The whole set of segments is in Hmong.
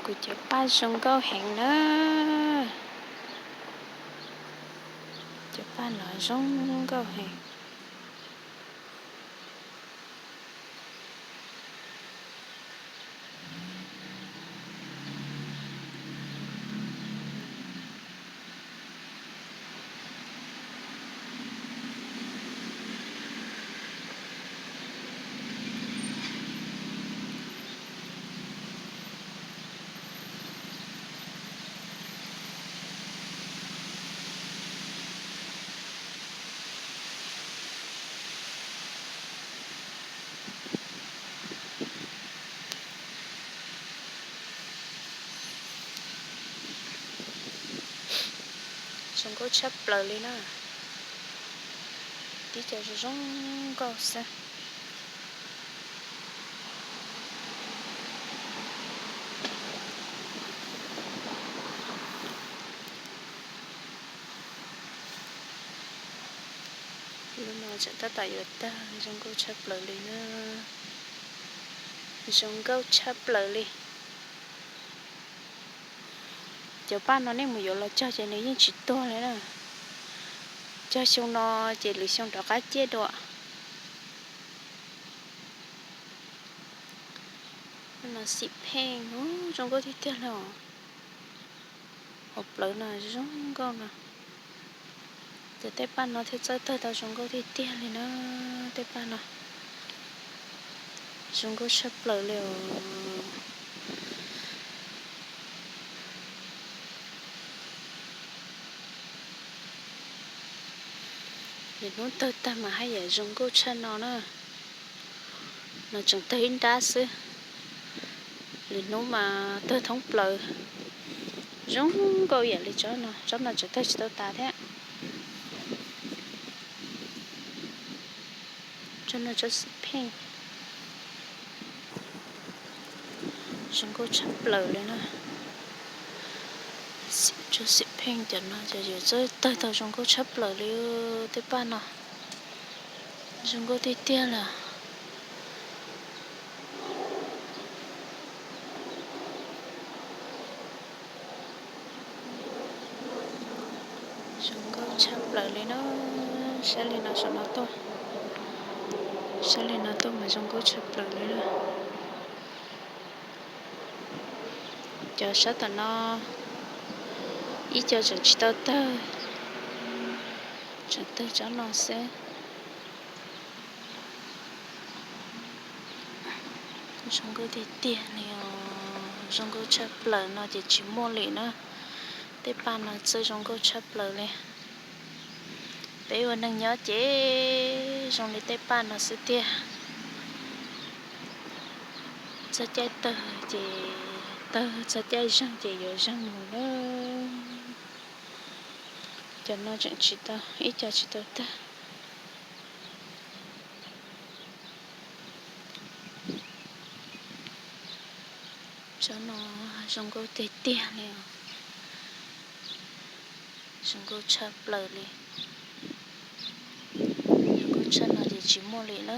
Kuv cov paj zoo nkauj heev na. Cov paj no zoo nkauj heev. Zoo nkauj tshaj plaws li na. Tib co zoo zoo nkauj xwb. Lub no tseem tab tom yuav tag, zoo nkauj tshaj plaws li na. Zoo nkauj tshaj plaws li. Cov paj no nej mus yuav los cog ces nws yeej tsis tuag li na. Cog xyoo no ces lwm xyoo rov qab ciaj dua. No xim pheej, zoo nkauj tiag tiag li os. Hauv plawv no zoo nkauj no. Ces tej paj no thiaj txawj tawg tau zoo nkauj tiag tiag li na. Tej paj no zoo nkauj tshaj plaws li os. Lwm hnub tawg tag mas haj yam zoo nkauj tshaj no na. No tseem tawg ib nrab xwb, lwm hnub mas tawg thoob plaws. Zoo nkauj ib yam li tsob no, tsob no tseem tawg tsis tau tas thiab. Tsob no tsob xim pheej, zoo nkauj tshaj plaws li na. Tsob xim pheej cov no ces yuav txawj tawg tau zoo nkauj tshaj plaws li. Tej paj no zoo nkauj tiag tiag li. Zoo nkauj tshaj plaws li na. Saib li no saum no tuaj, saib li no tuaj mas zoo nkauj tshaj plaws li na. Cov sab tom no ib co tseem tsis tau tawg, tseem tawg tsob no xwb. Zoo nkauj tiag tiag li os, zoo nkauj tshaj plaws no ces tsis muaj li na. Tej paj no txawj zoo nkauj tshaj plaws li. Peb ua neeg nyob ces zoo li tej paj no xwb tiag. Txog caij tawg ces tawg, txog caij zeeg ces yuav zeeg mus na. Cov no tseem tsis tau, ib co tsis tau tawg. Tsob no zoo nkauj tiag tiag li os. Zoo nkauj tshaj plaws li. Zoo nkauj tshaj no ces tsis muaj li na.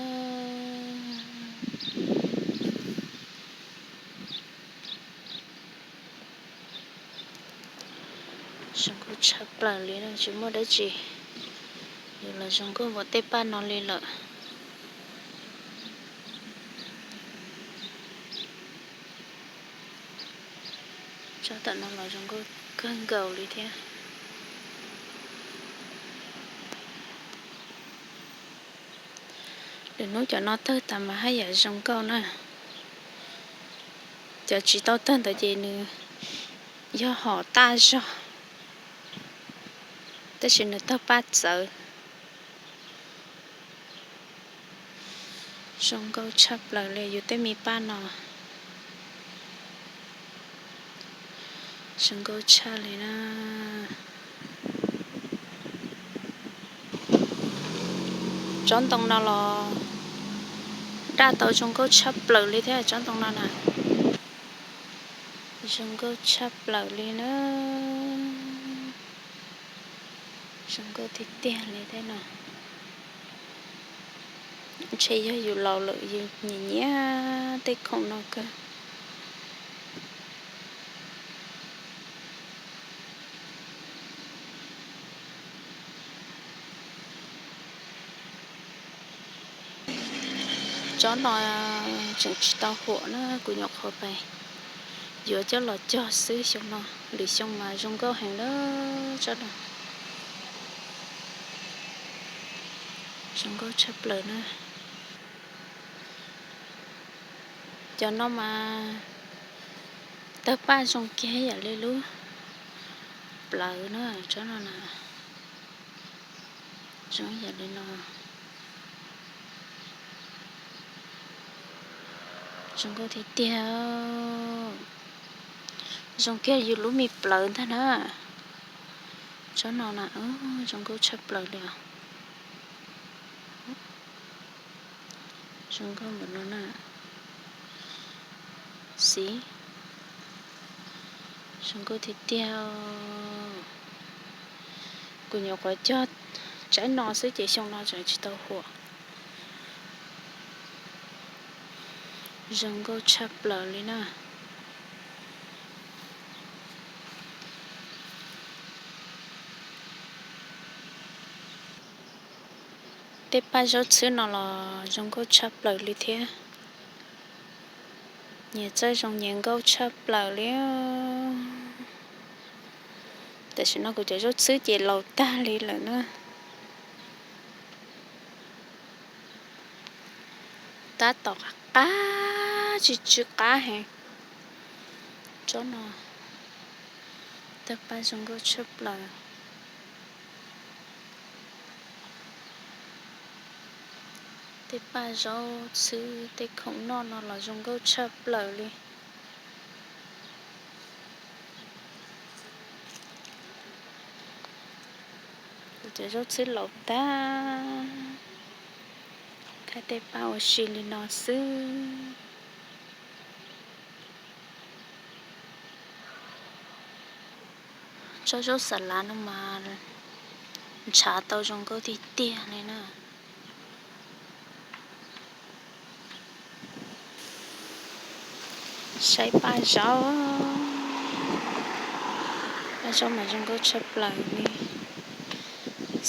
Zoo nkauj tshaj plaws li no, tsis muaj dab tsi yuav los zoo nkauj npaum tej paj no li lawm. Tsob tom no los zoo nkauj kawg nkaus li thiab. Lwm hnub cov no tawg tas mas haj yam zoo nkauj na. Cov tsis tau tawg ntawd ces nws yog hom taj zog, tab sis nws tawg paj txawv. Zoo nkauj tshaj plaws li yus tej me paj no. Zoo nkauj tshaj li na. Tsob ntoo no los daj tau zoo nkauj tshaj plaws li thiab tsob ntoo no na. Zoo nkauj tshaj plaws li na. Zoo nkauj tiag tiag li thiab no. Ntshe yog yus laus lawm yus nyiam nyiam tej khoom no kawg. Tsob no tseem tsis tau huam na, kuv nyuam qhuav pais yuav coj los cog xwb. Xyoo no, lwm xyoo mas zoo nkauj heev lawm tsob no. Zoo nkauj tshaj plaws na. Cov no mas tawg paj zoo kiag yam li lub plawv na, tsob no na. Zoo yam li no. Zoo nkauj tiag tiag. Zoo kiag yus lub me plawv ntag na. Tsob no na, zoo nkauj tshaj plaws li os. Zoo nkauj npaum no na. Xib, zoo nkauj tiag tiag. Kuv nyuam qhuav cog tsaib no xwb ces xyoo no tseem tsis tau huam. Zoo nkauj tshaj plaws li na. Tej paj zaub txhwb no los zoo nkauj tshaj plaws li thiab. Nyias txawj zoo nyias nkauj tshaj plaws li. Tam sim no kuv cov zaub txhwb ces laus tag li lawm na. Tab tom qab qab, tsw tsw qab heev. Tsob no tawg paj zoo nkauj tshaj plaws. Tej paj zaub txhwb, tej khoom noj no los zoo nkauj tshaj plaws li. Kuv cov zaub txhwb laus tag, khawb tej paj ua si li no xwb. Tsob zaub xas lav no mas ntshav tau zoo nkauj tiag tiag li na. Saib paj zaub, paj zaub mas zoo nkauj tshaj plaws li.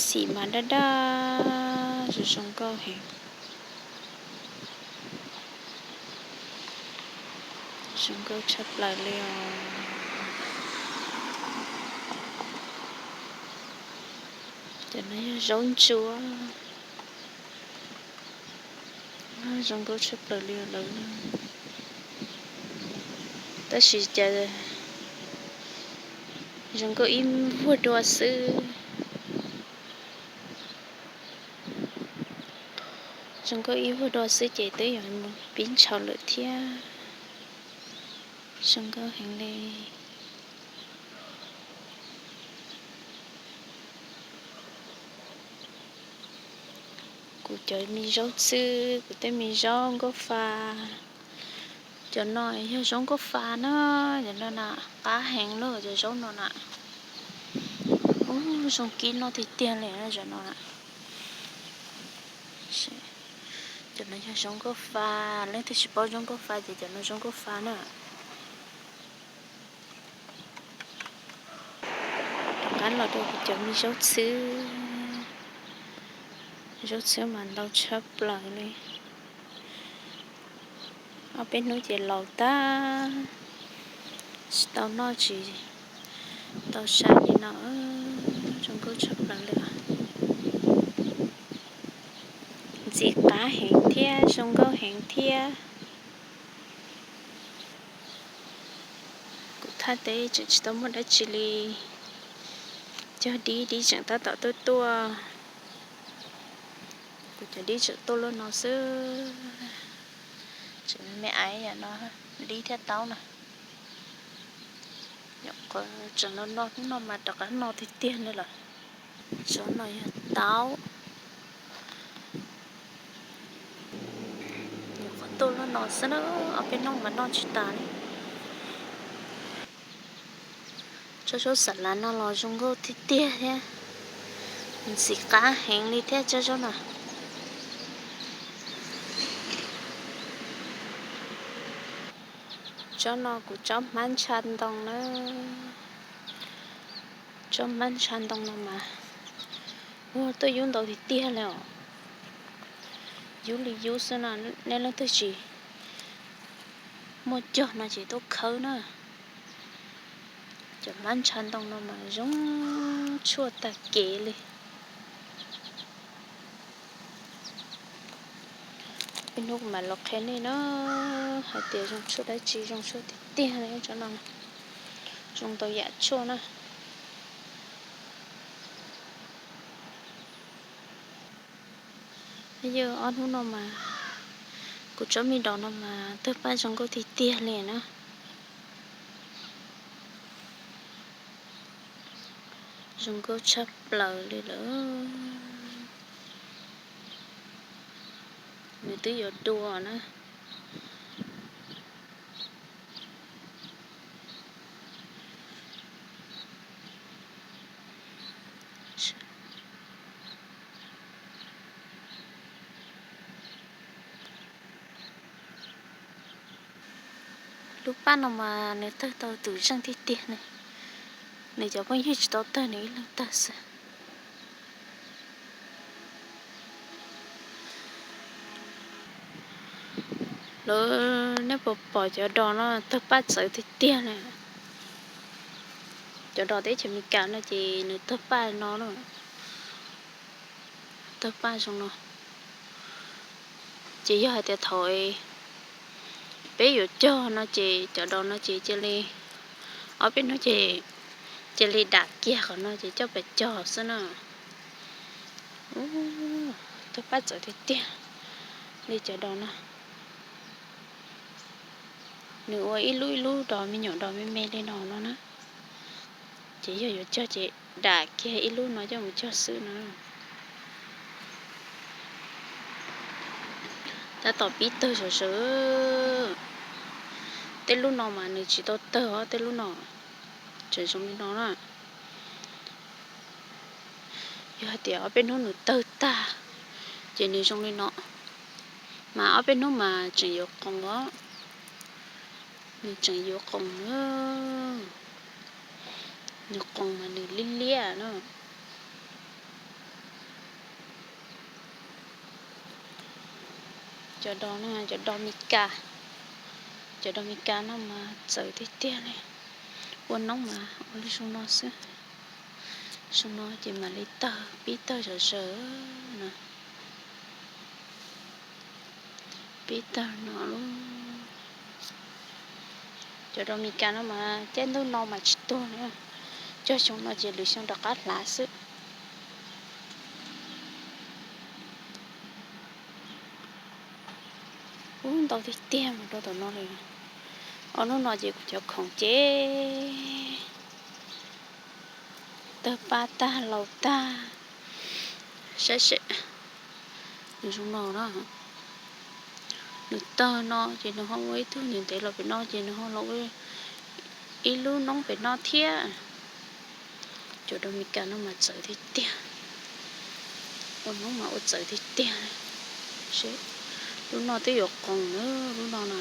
Xim mas daj daj, zoo zoo nkauj heev. Zoo nkauj tshaj plaws li os. Cov no yog zaub ntsuab. Zoo nkauj tshaj plaws li lawm. Tab sis cas zoo nkauj ib vuag dua xwb. Zoo nkauj ib vuag dua xwb ces twb yuav mus pib ntshaus lawm thiab. Zoo nkauj heev li. Kuv cov me zaub txhwb, kuv tej me zaub nkauj fa. Cov no yog zaub nkauj fa na, cov no na, qab heev lawm cov zaub no na. Ub, zoo kib noj tiag tiag li cov no na. Cov no yog zaub nkauj fa, leej twg tsis paub zaub nkauj fa ces cov no zaub nkauj fa na. Rov qab los rau kuv cov me zaub txhwb. Zaub txhwb mas ntau tshaj plaws li. Ob peb hnub ces laus tag, tsis tau noj tsis tau saib li no. Zoo nkauj tshaj plaws li. Ntxim qab heev thiab zoo nkauj heev thiab. Kuv thaj teb tseem tsis tau muaj dab tsi li. Cog dib, dib tseem tab tom tuaj tuaj. Kuv cov dib tseem tuaj luaj no xwb. Tseem me me aiv yam no, dib thiab taub na. Nyuam qhuav tseem no no hnub no mas rov qab no tiag tiag li lawm. Tsob no yog taub. Nyuam qhuav tuaj luaj no xwb na, ob peb hnub mas noj tsis tas li. Tsob zaub xas lav no los zoo nkauj tiag tiag thiab, ntxim qab heev li thiab tsob zaub no. Tsob no kuv tsob hmab ntsha ntoo na. Tsob hmab ntsha ntoo no mas, ua, tuaj yub ntau tiag tiag li os. yub li yub xwb no, nej leej twg tsis muaj cog no ces tuaj khawb na. Cov hmab ntsha ntoo no mas zoo tshuaj tag kev li. Ib hnub kuv mam los qhia nej na, hais tias zoo tshuaj dab tsi, zoo tshuaj tiag tiag li tso no, zoo ntau yam tshuaj na. Yog ob hnub no mas kuv tsob me dos no mas tawg paj zoo nkauj tiag tiag li na. Zoo nkauj tshaj plaws li lawm. Nws twb yuav dua na. Lub paj no mas nws tawg tau tus zeej tiag tiag ne. Nws cov phooj ywg tsis tau tawg, nws ib leeg tawg xwb. Lawv, nej puas pom cov dos no tawg paj txawv tiag tiag na. Cov dos teb chaws Amelikas no ces nws tawg paj no, tawg paj zoo no. Ces yog hais tias thaum peb yuav cog no ces cov dos no ces cia li, ob peb hnub ces cia li dam kiag qhov no ces coj pes cog xwb na. Tawg paj txawv tiag tiag li cov dos no. Nws ua ib lub ib lub dos me nyuam dos me me li no no na. Ces yog yuav cog ces dam kiag ib lub no coj mus cog xwb na. Tab tom pib tawg zom zaws. Tej lub no mas nws tsis tau tawg os, tej lub no tseem zoo li no na. Yog hais tias ob peb hnub nws tawg tag ces nws zoo li no, mas ob peb hnub mas tseem yuav qoos os. Nws tseem yuav qoos na. Nws qoos mas nws liab liab na. Cov dos no, cov dos Mes Kas, cov dos Mes Kas no mas txawv tiag tiag li. Ua noob mas ua li zoo no xwb. Zoo no ces mam li tawg, pib tawg zom zaws na. Pib tawg no lauj. Cov dos Mes Kas no mas caij ntuj no mas tsis tuag na. Cog xyoo no ces lwm xyoo rov qab hlav xwb. Ub, ntau tiag tiag mus rau tom no li. Ob hnub no ces kuv cov khoom ces tawg paj tag laus tag. Saib seb, nws zoo no na. Nws tawg no ces nws ho ua ib tug ntev ntev los pem no ces nws ho los ua ib lub noob pem no thiab. Cov dos Mes Kas no mas txawv tiag tiag. Ua noob mas ua txawv tiag tiag. Seb, lub no twb yuav qoos na, lub no na.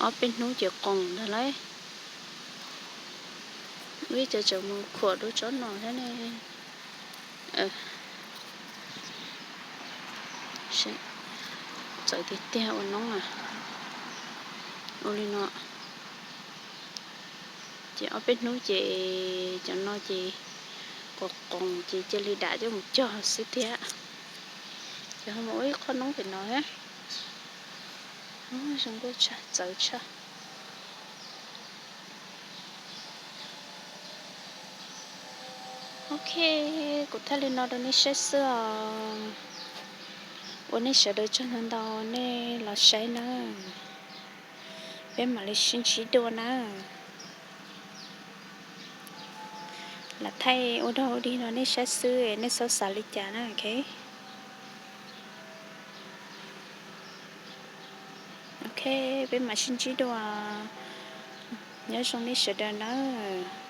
Ob peb hnub ces qoos ntag lauj. Ib co tseem mus khuam dua tsob no thiab ne. Txawv tiag tiag ua noob na. Ua li no. Ces ob peb hnub ces cov no ces qoos qoos ces cia li dam coj mus cog xwb thiab. Ces ho mus ua ib qho noob pem no thiab. Zoo nkauj tshaj, txawv tshaj. Ok, kuv thaij li no rau nej saib xwb os. Ua nej sawv daws tsaug ntau ntau nej los saib na. Peb mam li sib ntsib dua na. Lam thaij ua dog ua dig rau nej saib xwb, nej txhob xav li cas na, ok. Ok, peb mam sib ntsib dua. Nyob zoo nej sawv daws nawb.